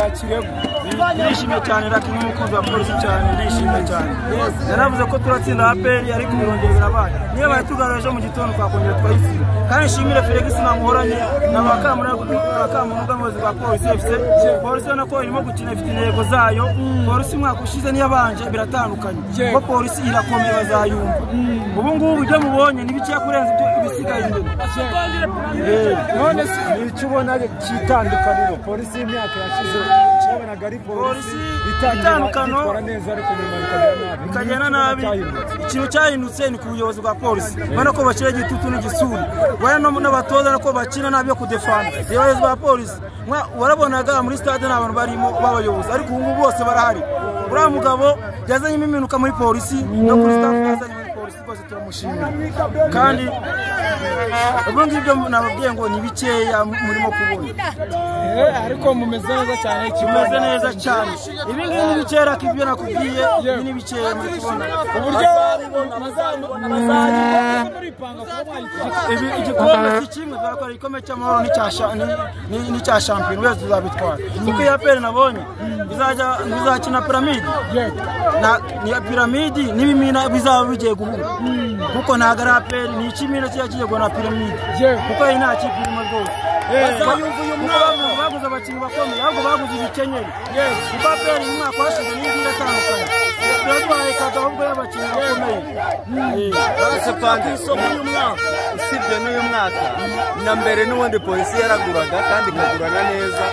Wabyakiriye? Ndishimye cyane Lucky, nk'umukunzi wa Polisi cyane ndishimye cyane. Naravuze ko turatsinda APR ariko birongera birabaye. Niyo bayitugarura ejo mu gitondo twakongera twayitsinda. Kandi nshimire Felix Namuhoranye na Bakamunuga umuyobozi wa Polisi FC. Polisi ubona ko irimo gukina ifite intego zayo. Polisi umwaka ushize n'iyabanje biratandukanye. Kuko Polisi irakomeye bazayumva. Ubu ngubu ibyo mubonye ni bikeya kurenza ibyo ibisigaye imbere. None se icyo ubona cy'itandukaniro Polisi y'imyaka yashize wabonaga ari Polisi itandukano itwara neza ariko nyuma bikagenda nabi. Ikintu cyahindutse ni ku buyobozi bwa Polisi. Ubona ko bashyira igitutu n'igisuri. Ubona n'abatoza ko bakina nabi yo kudefanda. Abayobozi ba Polisi warabonaga muri stade nta bantu barimo b'abayobozi ariko ubu ngubu bose barahari. Uriya mugabo yazanyemo impinduka muri Polisi no kuri staff yazanye muri Polisi rwose turamushimira. Kandi ubwo ngibyo nababwiye ngo ni bikeya murimo kubona. Ariko mumeze neza cyane, kimeze neza cyane. Ibi ngibi ni bikeya ibyo nakubwiye, ibi ni bikeya muri kubona. Uburyo ibi igikombe si kimwe, turakora igikombe cy'amahoro n'icya shampiyona wese tuzabitwara. Kuko iya APR nabonye izakina Piramide. Ni Piramide n'ibimina bizaba bigiye guhura. Kuko ntabwo ari APR ni ikimina kiba kigiye guhura na Piramide. Kuko iyi nta kipe irimo rwose. Baguze abakinnyi bakomeye ahubwo baguze ibikenyeri. Kuko APR mu mwaka washize n'indi iratandukanye. Turatwaye ahubwo y'abakinnyi bakomeye. Usibye n'uyu mwaka na mbere n'ubundi Polisi yaraguraga kandi ikagurana neza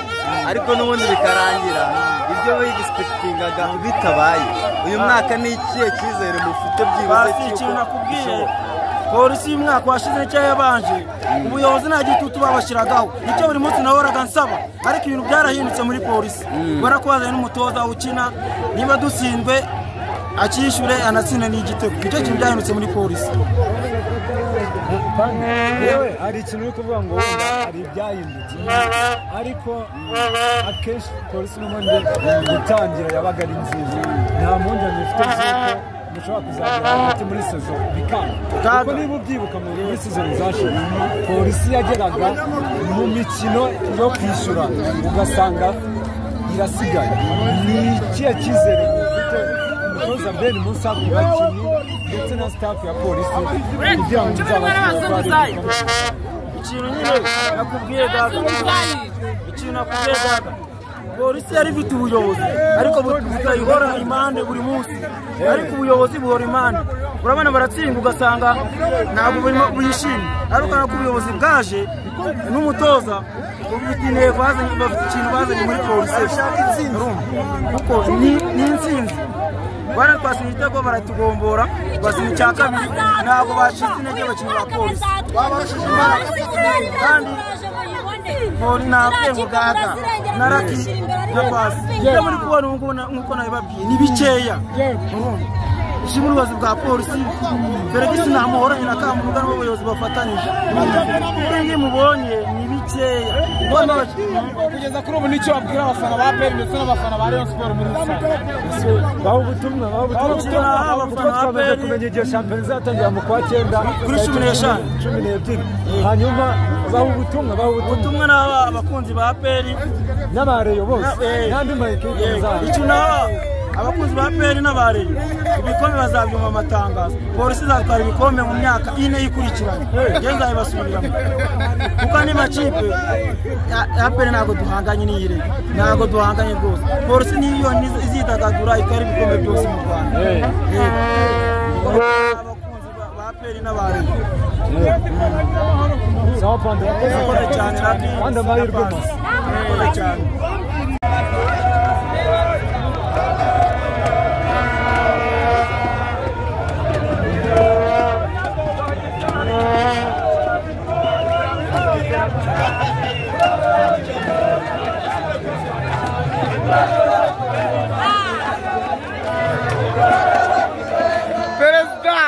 ariko n'ubundi bikarangira ibyo bayigisipekitingaga bitabaye. Uyu mwaka ni ikihe cyizere mufite byibuze cy'uko nakubwiye? Polisi y'umwaka washize nicyo yabanje ubuyobozi nta gitutu babashyiragaho nicyo buri munsi nahoraga nsaba ariko ibintu byarahindutse muri Polisi. Ubona ko bazanye n'umutoza ukina niba dutsinzwe akishyure anatsinde n'igitego. Nicyo kintu byahindutse muri Polisi. Yewe hari ikintu uri kuvuga ngo wenda hari ibyahindutse ariko akenshi Polisi n'ubundi gutangira yabaga ari nziza. Nta mpungenge mfite z'uko mushobora kuzagera hagati muri sezo bikanga. Kuko niba ubyibuka muri sezo zashize Polisi yageraga mu mikino yo kwishyura ugasanga irasigaye. Ni ikihe cyizere mufite umutoza Ben Musa ku bakinnyi ndetse na staff ya Polisi kugira ngo muzabashe? Ikintu nyine nakubwiye gaga, ikintu nakubwiye gaga, Polisi yari ifite ubuyobozi ariko butayihora impande buri munsi, ariko ubuyobozi buhora impande. Urabona baratsinda ugasanga ntabwo bishimye, ariko nako ubuyobozi bwaje n'umutoza bufite intego bazanye, bafite ikintu bazanye muri Polisi kuko ni intsinzi. Baratwasinya igitego baratugombora, basinya icya kabiri ntabwo bacitse intege abakinnyi ba Polisi. Kandi Polisi ntabwo ngo gaga na Lucky na Pasi ibyo muri kubona ubu ngubu nk'uko nabibabwiye ni bikeya. Ishimwe ubuyobozi bwa Polisi Felix Namuhoranye na Kamunuga n'ubuyobozi bafatanyije. Ibyo mubonye ni bikeya. Kugeza kuri ubu nicyo wabwira abafana ba APR ndetse n'abafana ba Rayon Sports muri rusange? Baho ubutumwa abafana ba APR kumenya igihe shampiyona izatangira mu kwa 9 kuri 15 12. Hanyuma baho ubutumwa n'abakunzi ba APR n'abareyo bose n'andi makipe azaba. Icyo abakunzi ba APR n'abareyo ibikombe bazabyuma amatangazo. Polisi izatwara ibikombe mu myaka 4 ikurikiranye. Nge nzabibasubiriramo. Kuko andi makipe APR ntabwo duhanganye n'iyire, ntabwo duhanganye rwose. Polisi niyo izidagadura itwara ibikombe byose mu Rwanda. Abakunzi ba APR n'abareyo Sawa Pande, murakoze cyane Lucky. Pande amahirwe masa. Murakoze cyane. Perezida!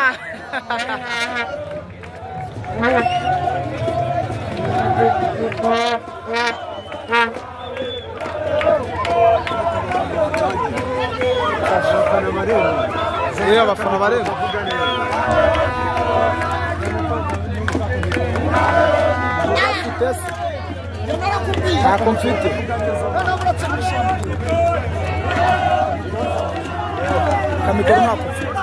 Abafana bareba. Ntabwo mfite. Kamikoro ntabwo mfite.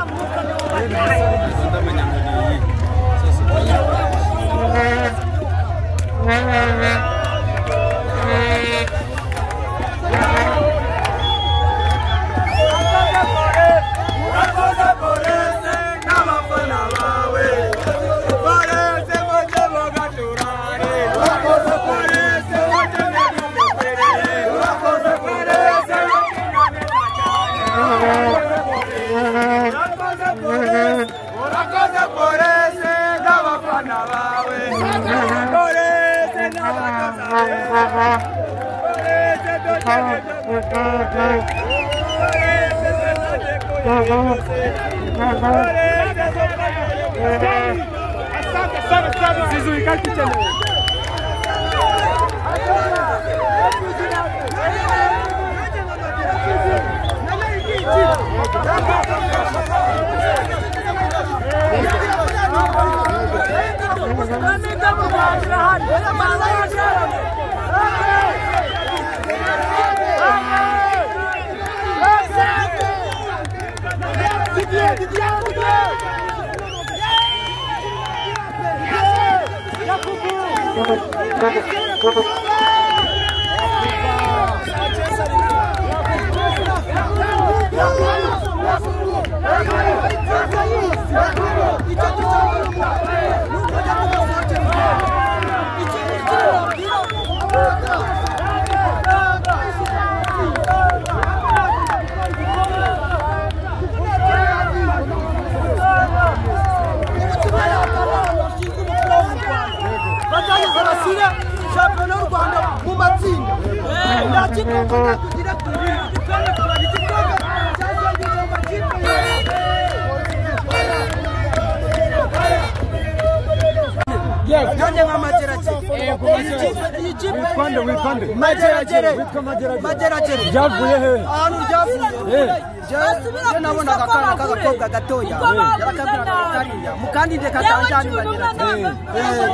Mageragere ryavuye he? Ahantu ryavuye je nabonaga akana k'agakobwa gatoya yarakabwiraga kariya mukandide katanjani Mageragere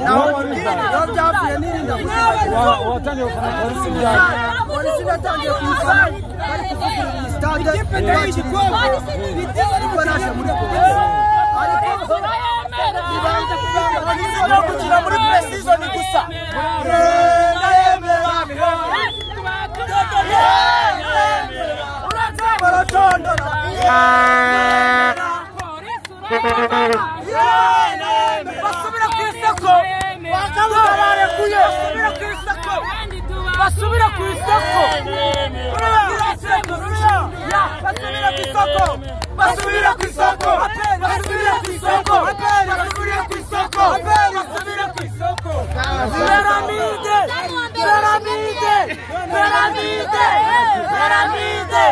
naho byavuye nirinda watangiye gufana polisi ryari? Polisi natangiye kuyifana bari kuvugurura stade nibwo naje muri polisi ariko ibanze gukina muri pre-season gusa. Basubira ku isoko barekuye, basubira ku isoko, basubira ku isoko, basubira ku isoko, basubira ku isoko, basubira ku isoko, basubira ku isoko, basubira ku isoko. Piramide, piramide, piramide, piramide.